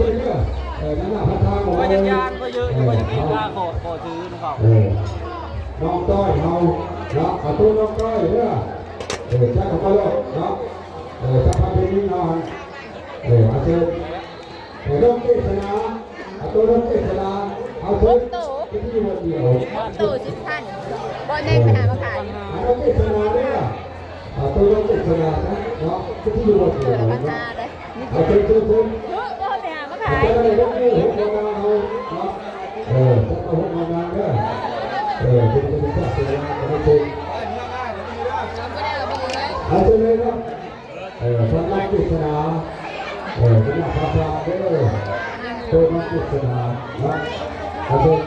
ຊີນເດີ ເອີ ນັ້ນນະ ພາສາຂອງເຮົາ ຂ້ອຍຢາກຍ່າງ ຂ້ອຍເຢີະຢູ່ ຂ້ອຍຢາກມີກາ ຂໍ ຂໍຊື້ນຳເຂົາ ເອີ ນ້ອງຕ້ອຍເຮົາເນາະ ເອົາໂຕນ້ອງຕ້ອຍເດີ ເອີ ຈັບເຂົ້າມາໂລດເນາະ ເອີ ຈັບເຂົ້າໄປນີ້ນອນ ເອີ ເອົາເຊີນ ເອີ ນ້ອງເກດສະໜາ ເອົາໂຕນ້ອງເກດສະໜາ ເອົາເຊີນ ໂຕ ທີ່ຢູ່ບ່ອນດຽວ ໂຕສິບພັນ ບໍ່ແມ່ນໄປຫາມາຂາຍ ເອີ ນ້ອງເກດສະໜາເດີ ເອົາໂຕນ້ອງເກດສະໜາເນາະ ທີ່ຢູ່ບ່ອນດຽວ ເອີ ເອົາເຊີນ ເຊີນ ເອີ ບໍ່ໄປຫາມາຂາຍ ເອີ ເອົາເຊີນເດີ ເປັນເຈົ້າຂອງງານເດີ ເອົາເຊີນເລີຍເນາະ ເອີ ທ່ານນາງກິດສະດາ ເອີ ຄະນະພາສາເດີ ໂຕນາງກິດສະດາເນາະ ເອົາເຊີນ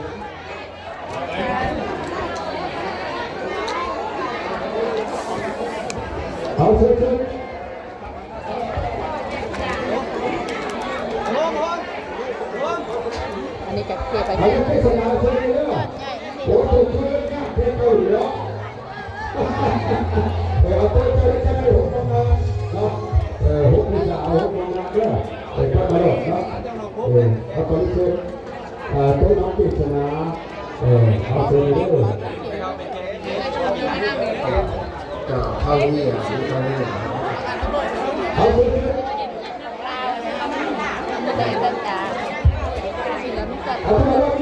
ເອົາເຊີນ ເຊີນ ອັນນີ້ກໍເທໄປ ອັນນີ້ເທສະໜາເຊີນເດີ ໂອ້ ໂຕເຊີນຍາກແທ້ເກົາເນາະ. ເອີ ເອົາໂຕເຈົ້າໄດ້ຈັກໄດ້ຫົກປະມານເນາະ ເອີ ຫົກວິຊາ ເອົາຫົກປະມານເດີ ເອີ ຈັບມາໂລດເນາະ ເອີ ເອົາໄປເຊີນ ເອີ ໂຕນ້ອງປຣິດສະໜາ ເອີ ເອົາເຊີນເດີ ເຈົ້າ ເຂົ້າເນຍ ເຂົ້າເນຍ ເອົາເຊີນເດີ ເອົາເຊີນເດີ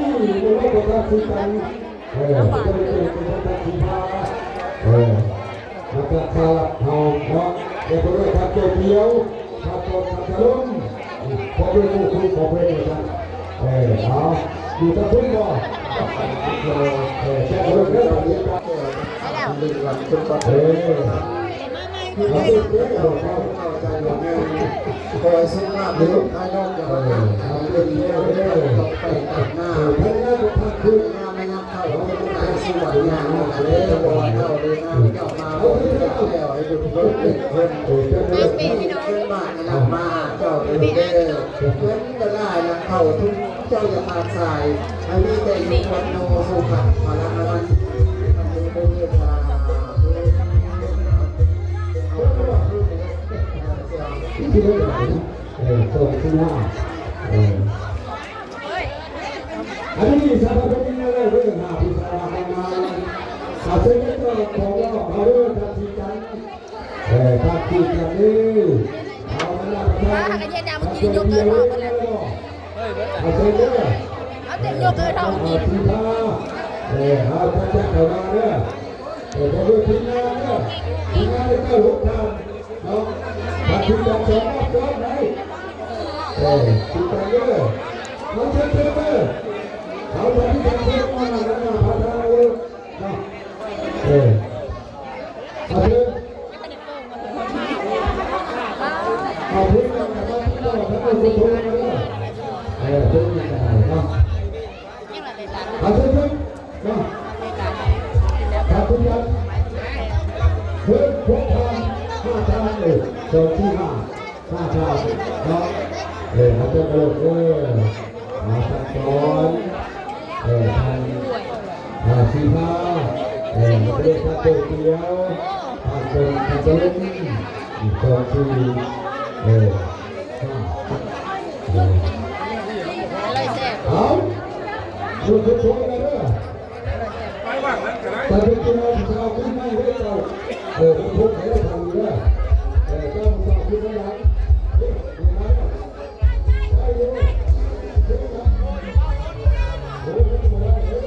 ເອີ ເຈົ້າເປັນຄົນຕັດສິນພາ ເອີ ມາຈາກສະຫະລັດເຮົາເນາະ ແຕ່ເພິ່ນເອີ້ນທ່ານໂຕປຽວ ທ່ານໂຕ ທ່ານສະຫຼົມ ຂໍເປັນໝູ່ຄູ່ຂອງເພິ່ນວ່າຊັ້ນ ເອີ ເອົາ ຢູ່ທາງພຸ້ນບໍ່ ເອີ ແຕ່ເພິ່ນເອີ້ນ ເອີ ເອົາເດີ ເອີ ເຂົ້າໃຈດອກແມ່ນ ຂໍໃຫ້ສຸຂະລາບເດີ ພາຍນອກຢ່າເປັນເດີ ເອີ ເຂົ້າໄປຕັດໜ້າ ເອີ ພະຍານາຄ ພະຍານາຄ ເຂົ້າເປັນນາງສຸວັນຍາເດີ ເຈົ້າເດີ ນາງເຈົ້າມາບໍ່ໄດ້ແລ້ວ ໃຫ້ຢູ່ເພິ່ນເປັນເພິ່ນ ເອີ ເພິ່ນມານະ ມາຫາເຈົ້າເດີ ເພິ່ນກໍຫຼາຍນະ ເຂົ້າທຸກ ເຈົ້າຢ່າຂາດສາຍ ໃຫ້ມີແຕ່ຢູ່ຄວາມໂນສຸຂະພະລະນະມັນ ເອີ ສອງ ສີ່ ຫ້າ ເອີ ອັນນີ້ສາວເພິ່ນມີແນວເດີ ຫາຜູ້ສາວໃຫ້ມາ ອາ ເຊີນເດີ ຂອງເຮົາເດີ ທັງສີ່ກັນ ເອີ ພັກທີ່ກັນເດີ ເອົາມານຳທາງ ເອົາເຊີນເດີ ເອົາເຊີນເດີ ເອົາເຕັມຍົກເອີເທົ່າກິນ ເອີ ເອີ ເອົາຈັດເຂົ້າມາເດີ ເອີ ຂອບຄຸນທີມງານເດີ ທີມງານເດີ ເຈົ້າຫົກທ່ານເນາະ ພັກທີ່ກັນສອງຮອບກ່ອນໄດ້ ເອີ ທີ່ກັນເດີ ເອົາເຊີນເດີ ເອົາພັກທີ່ກັນເດີ ມານຳທາງເດີ ເນາະ ເອີ ເອົາເຊີນ ເອົາເຊີນ ເອີ ເຊີນ ເຊີນ ເນາະ ເຊີນ ເຊີນ ເຊີນ ເອີ ສອງ ສີ່ ຫ້າ ຫ້າທ່ານເນາະ ເອີ ເອົາເຊີນ ເອີ ເອີ ມາທັງສອງ ເອີ ທ່ານ ເອີ ສີພາ ເອີ ມາເລີຍ ທ່ານໂຕປຽວ ທ່ານເປັນ ທ່ານເປັນ ອີກສອງ ສີ່ ເອີ ຫ້າ ເອີ ເອົາ ເຊີນ ເຊີນ ເຊີນ ເດີ ໄປວາງນັ້ນກໍໄດ້ ໄປເປັນເຈົ້າສາວຂຶ້ນມາເດີເຈົ້າ ເອີ ເພິ່ນພົບໃຫ້ໄດ້ທາງເດີ ເອີ ເຈົ້າສາວຂຶ້ນມາຫຼັງ ເອີ ມາເດີ ໄດ້ຢູ່ ໂອ້ຍ ບໍ່ໄດ້ເດີ.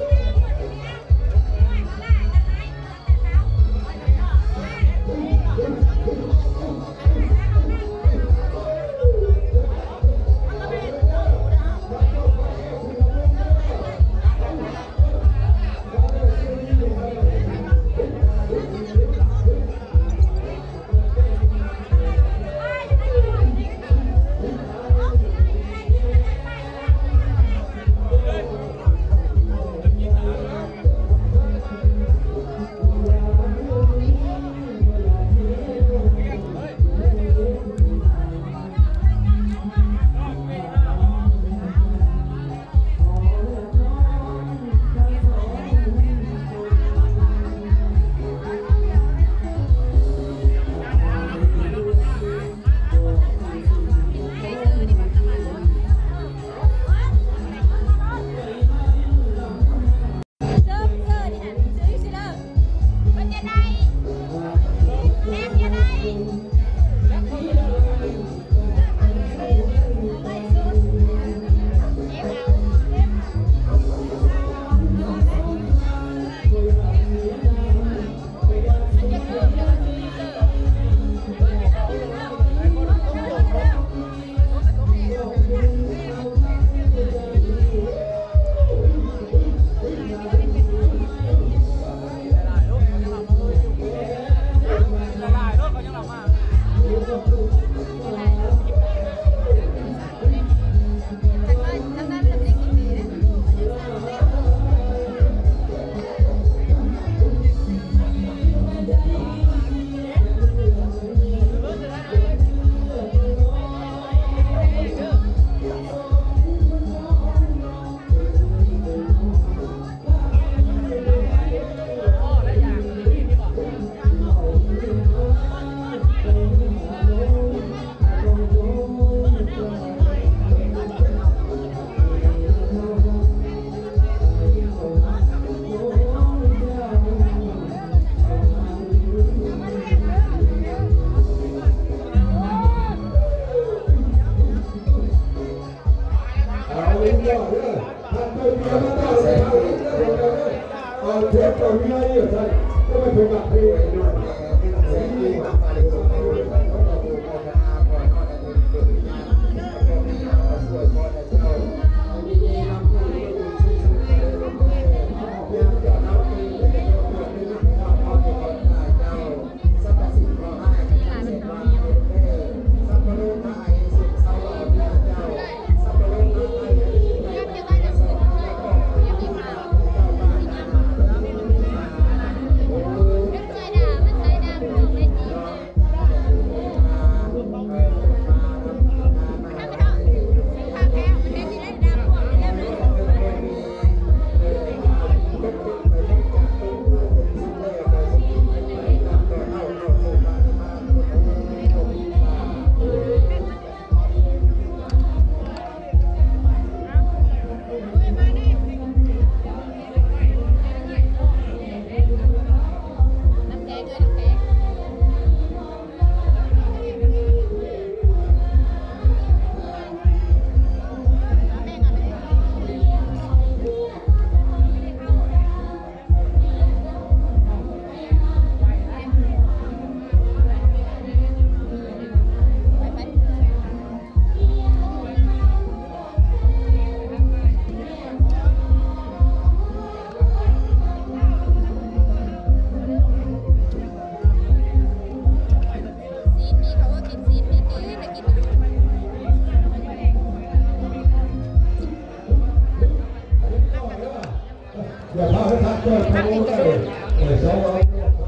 ປັດນີ້ກະໂດນ.